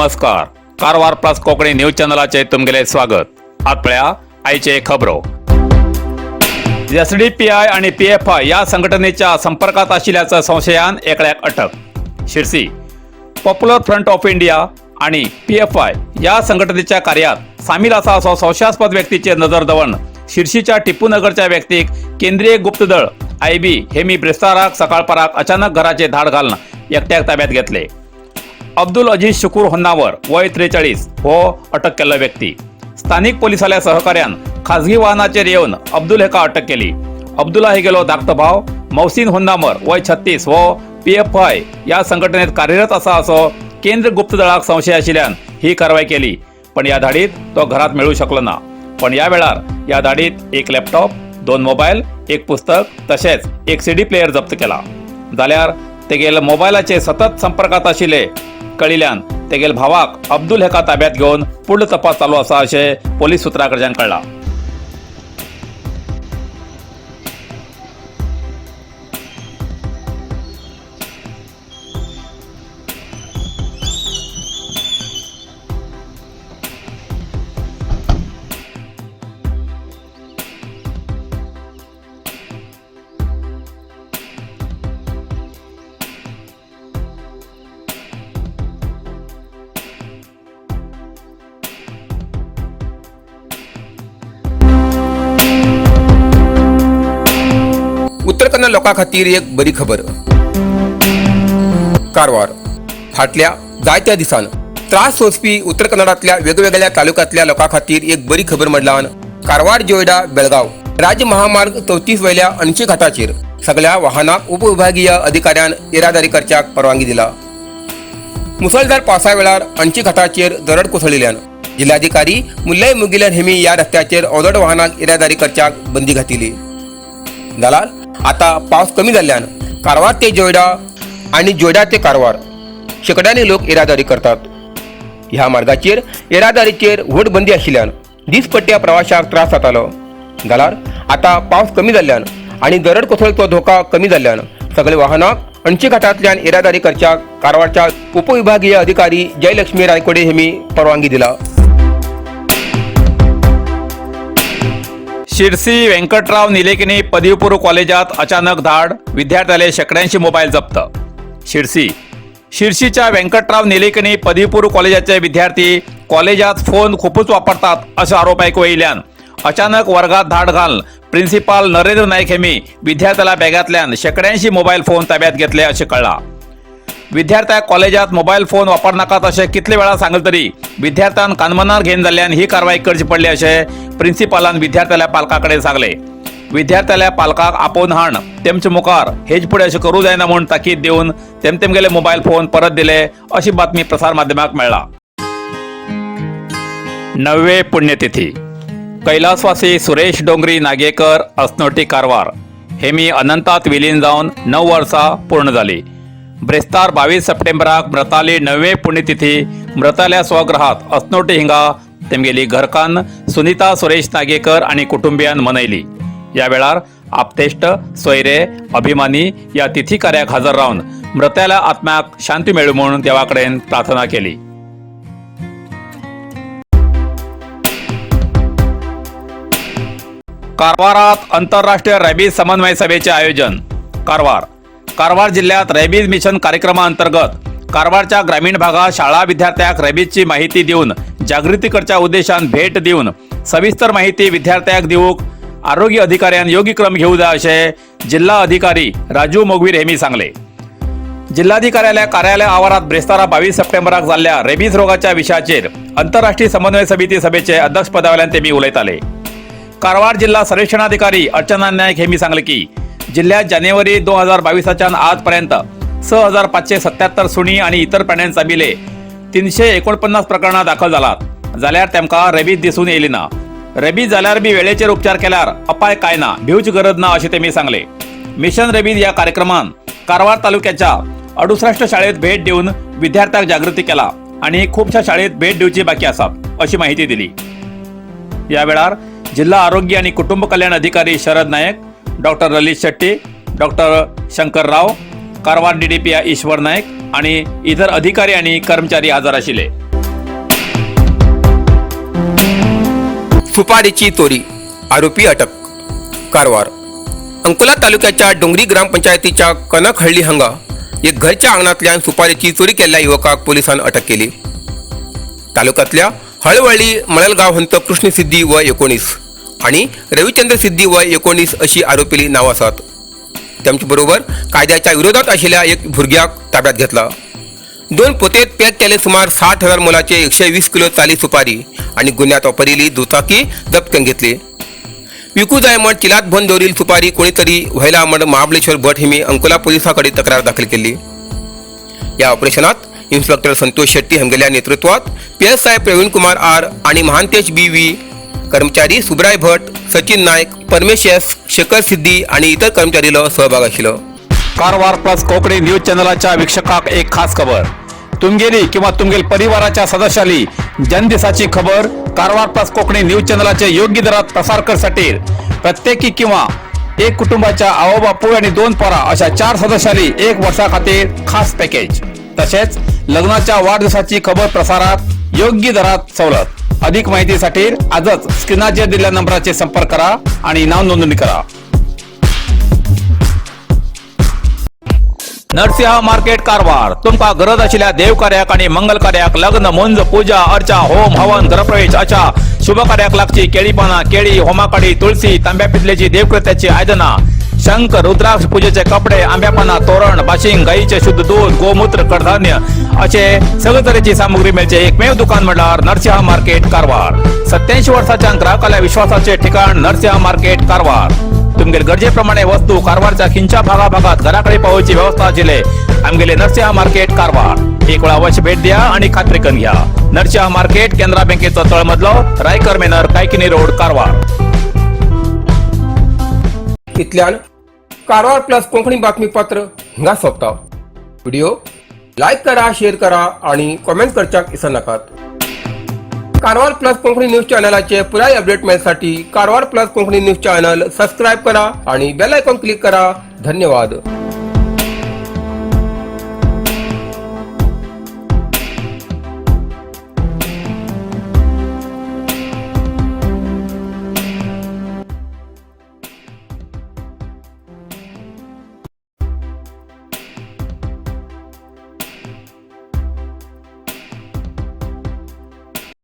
नमस्कार, Karwar plus Konkani news चॅनलाचे तुमगेले स्वागत. आत पळया आयचे खबरो. एसडीपीआय आणि पीएफआय या संघटनेच्या संपर्कात आशिल्ल्याच्या संशयान एकल्याक अटक. Sirsi. Popular front of India आणि पीएफआय या संघटनेच्या कार्यात सामील आसा असो संशयास्पद व्यक्तीचेर नजर दवरून शिरशीच्या टिपूनगरच्या व्यक्तीक केंद्रीय गुप्तदळ आयबी हेमी ब्रेस्ताराक सकाळपराक अचानक घराचे धाड घालून एकट्याक ताब्यात घेतले. अब्दुल अजीज शुकूर होन्नावर, वय 43, हो अटक केल्लो व्यक्ती. स्थानिक पोलिसांल्या सहकार्यान खाजगी वाहनाचेर येवन अब्दुल हेका अटक केली. अब्दुला हेगेलो धाकटो भाव मौसीन होन्नामर, वय 36, हो पीएफआय या संघटनेत कार्यरत आसा असो केंद्र गुप्त दळाक संशय आशिल्ल्यान ही कारवाय केली. पण या धाडीत तो घरात मेळू शकलो ना. पण या वेळार या धाडीत एक लॅपटॉप, दोन मोबायल, एक पुस्तक तशेंच एक सीडी प्लेयर जप्त केला. जाल्यार तेगेल मोबायलाचे सतत संपर्कात आशिल्ले कळिल्ल्यान तेगेल भावाक अब्दुल हेका ताब्यात घेवन फुडलो तपास चालू आसा अशें पोलीस सुत्रां कडच्यान कळ्ळां. उत्तर कन्नड लोकां खातीर एक बरी खबर. कारवार फाटल्या जायत्या दिसान त्रास सोंसपी उत्तर कन्नडांतल्या वेगवेगळ्या तालुक्यांतल्या लोकां खातीर एक बरी खबर म्हणल्यार कारवार जोयडा बेळगांव राज्य महामार्ग 34 वयल्या अणशी घाटाचेर सगळ्या वाहनांक उपविभागीय अधिकाऱ्यान येरादारी करच्याक परवानगी दिला. मुसळधार पावसा वेळार अणशी घाटाचेर दरड कोसळिल्ल्यान जिल्हाधिकारी मुल्लय मुगिलन हेमी ह्या रस्त्याचेर अवजड वाहनांक येरादारी करच्याक बंदी घातिल्ली. जाल्यार आता पावस कमी जाल्ल्यान कारवार ते जोयडा आनी जोयडा ते कारवार शेंकड्यांनी लोक येरादारी करतात. ह्या मार्गाचेर येरादारीचेर व्हड बंदी आशिल्ल्यान दीसपट्ट्या प्रवाशाक त्रास जातालो. जाल्यार आता पावस कमी जाल्ल्यान आनी दरड कोसळचो धोका कमी जाल्ल्यान सगळे वाहनांक अणशी घाटांतल्यान येरादारी करच्याक कारवारच्या उपविभागीय अधिकारी जयलक्ष्मी रायकोडे हेमी परवानगी दिला. शिरसी व्यंकटराव निलेकिनी पदवीपूर्व कॉलेजात अचानक धाड, विद्यार्थ्याले शेकड्यांशी मोबाईल जप्त. शिरसी. शिरसीच्या व्यंकटराव निलेकिनी पदवीपूर्व कॉलेजाचे विद्यार्थी कॉलेजात फोन खूपच वापरतात असे आरोप ऐकू येयल्यान अचानक वर्गात धाड घालून प्रिन्सिपाल नरेंद्र नाईक हेमी विद्यार्थ्याला बॅगांतल्यान शेकड्यांशी मोबाईल फोन ताब्यात घेतले अशें कळ्ळां. विद्यार्थ्याक कॉलेजात मोबाईल फोन वापरनाकात अशें कितले वेळा सांगले तरी विद्यार्थ्यान कानमनार घेवन जाल्ल्यान ही कारवाय करची पडली अशें प्रिन्सिपालान विद्यार्थ्याल्या पालका कडेन सांगले. विद्यार्थ्याल्या पालकाक आपोवन हाण तेमचे मुखार हेज फुडें अशें करूं जायना म्हूण ताकीद दिवन तेम तेमगेले मोबायल फोन परत दिले अशी बातमी प्रसार माध्यमाक मेळ्ळा. नव्वे पुण्यतिथी. कैलासवासी सुरेश डोंगरी नागेकर, असनोटी कारवार हेमी अनंतात विलीन जावन 9 वर्सां पूर्ण जाली. ब्रेस्तार 22 सप्टेंबराक मृताली णवे पुण्यतिथी मृताल्या स्वगृहात असनोटी हिंगा तेमगेली घरकान्न सुनिता सुरेश नागेकर आनी कुटुंबियान मनयली. या वेळार आपतेश्ट, सोयरे, अभिमानी या तिथी कार्याक हजर रावन मृताल्या आत्म्याक शांती मेळूं म्हूण देवा कडेन प्रार्थना केली. कारवारात आंतरराष्ट्रीय रॅबीज समन्वय सभेचे आयोजन. कारवार. कारवार जिल्ह्यात रॅबीज मिशन कार्यक्रमाअंतर्गत कारवारच्या ग्रामीण भागात शाळा विद्यार्थ्यांक रॅबीजची माहिती दिवन जागृती करच्या उद्देशान भेट दिवन सविस्तर माहिती विद्यार्थ्यांक दिवूक आरोग्य अधिकाऱ्यान योग्य क्रम घेऊ जाय अशें जिल्हा अधिकारी राजू मोगवीर हेमी सांगले. जिल्हाधिकाऱ्याल्या कार्यालय आवारात ब्रेस्तारा 22 सप्टेंबराक जाल्ल्या रेबीज रोगाच्या विशयाचेर आंतरराष्ट्रीय समन्वय समिती सभेचे अध्यक्षपदावेल्यान तेमी उलयताले. कारवार जिल्हा सर्वेक्षणाधिकारी अर्चना नाईक हेमी सांगले की जिल्ह्यात जानेवारी 2022च्यान आजपर्यंत 6577 सुणी आणि इतर प्राण्यांचा बिले 349 प्रकरणां दाखल जालात. जाल्यार तेमकां रेबीज दिसून येयली ना. रेबीज जाल्यार बी वेळेचेर उपचार केल्यार अपाय काय ना, भिवची गरज ना अशें तेमी सांगले. मिशन रेबीज या कार्यक्रमान कारवार तालुक्याच्या 68 शाळेत भेट दिवन विद्यार्थ्यांक जागृती केला आणि खुबशा शाळेत भेट दिवची बाकी आसात अशी माहिती दिली. या वेळार जिल्हा आरोग्य आणि कुटुंब कल्याण अधिकारी शरद नायक, डॉक्टर ललित शेट्टी, डॉक्टर शंकर राव, कारवार डीडीपीआय ईश्वर नायक आणि इतर अधिकारी आणि कर्मचारी हजर आशिल्ले. सुपारीची चोरी, आरोपी अटक. कारवार. अंकोला तालुक्याच्या डोंगरी ग्रामपंचायतीच्या कनकहळ्ळी हांगा एक घरच्या आंगणांतल्यान सुपारीची चोरी केल्ल्या युवकाक पोलिसान अटक केली. तालुक्यातल्या हळवळ्ळी मळलगाव हंत कृष्ण सिद्धी वय 19 आणि रविचंद्र सिद्धी वय 19 अशी आरोपीली नावं आसात. त्यांच्या बरोबर कायद्याच्या विरोधात आशिल्ल्या एक भुरग्याक ताब्यात घेतला. दोन पोतेत पॅक केले सुमार 60,000 मोलाचे 120 किलो चाली सुपारी आणि गुन्ह्यात वापरिली दुचाकी जप्त करून घेतली. विकू जाय म्हण चिलात भरून दवरिल सुपारी कोणीतरी व्हयला म्हण महाबळेश्वर भट हिमी अंकोला पोलिसाकडे तक्रार दाखल केली. या ऑपरेशनात इन्स्पेक्टर संतोष शेट्टी हंगेल्या नेतृत्वात पीएसआय प्रवीण कुमार आर आणि महांतेश बी व्ही, कर्मचारी सुब्राय भट, सचिन नाईक, परमेश एस, शेखर सिद्धी आणि इतर कर्मचारीलो सहभाग आशिल्लो. कारवार प्लस कोकणी न्यूज चॅनलाच्या वीक्षकाक एक खास खबर. तुमगेली किंवा तुमगेल परिवाराच्या सदस्याली जन्मदिसाची खबर कारवार प्लस कोकणी न्यूज चॅनलाचे योग्य दरात प्रसार करसाठी प्रत्येकी किंवा एक कुटुंबाच्या आवो बापूय आणि दोन पोरा अशा चार सदस्याली एक वर्षा खातीर खास पॅकेज. तसेच लग्नाच्या वाढदिवसाची खबर प्रसारात योग्य दरात सवलत. अधिक माहितीसाठी आजच स्क्रीनाचेर दिलेल्या नंबराचे संपर्क करा आणि नाव नोंदणी करा. नरसिंह मार्केट कारवार. तुमका गरज आशिल्ल्या देवकार्याक आणि मंगल कार्याक, लग्न, मुंज, पूजा अर्चा, होम हवन, गृहप्रवेश अशा शुभ कार्याक लागची केळी पाना, केळी, होमाकाडी, तुळशी, तांब्या पितलेची देवकृत्याची आयदना, शंख, रुद्राक्ष, पूजेचे कपडे, आंब्यापाना तोरण, बाशिंग, गाईचे शुद्ध दूध, गोमूत्र, कडधान्य असे सगळे तरेची सामुग्री मेळचे एकमेव दुकान म्हटल्यार नरसिंह मार्केट कारवार. 87 वर्षाच्या ग्राहकाला विश्वासाचे ठिकाण नरसिंह मार्केट कारवार. तुमगेल गरजेप्रमाणे वस्तू कारवारच्या खिंच्या भागाभागात घराकडे पावोवची व्यवस्था आशिल्ले आमगेले नरसिंह मार्केट कारवार. एक वेळा अवश्य भेट द्या आणि खात्री करून घ्या. नरसिंह मार्केट, केनरा बँकेचो तळमजलो, रायकर मेनर, कायकिनी रोड, कारवार. इतल्यान कारवार प्लस कोंकणी बातमीपत्र हिंगा सोंपता. व्हिडिओ लायक करा, शेअर करा आणि कॉमेंट करच्याक विसरनाकात. कारवार प्लस कोंकणी न्यूज चॅनलाचे पुराय अपडेट मेळसाठी Karwar plus Konkani news channel subscribe करा आणि बेल आयकॉन क्लिक करा. धन्यवाद.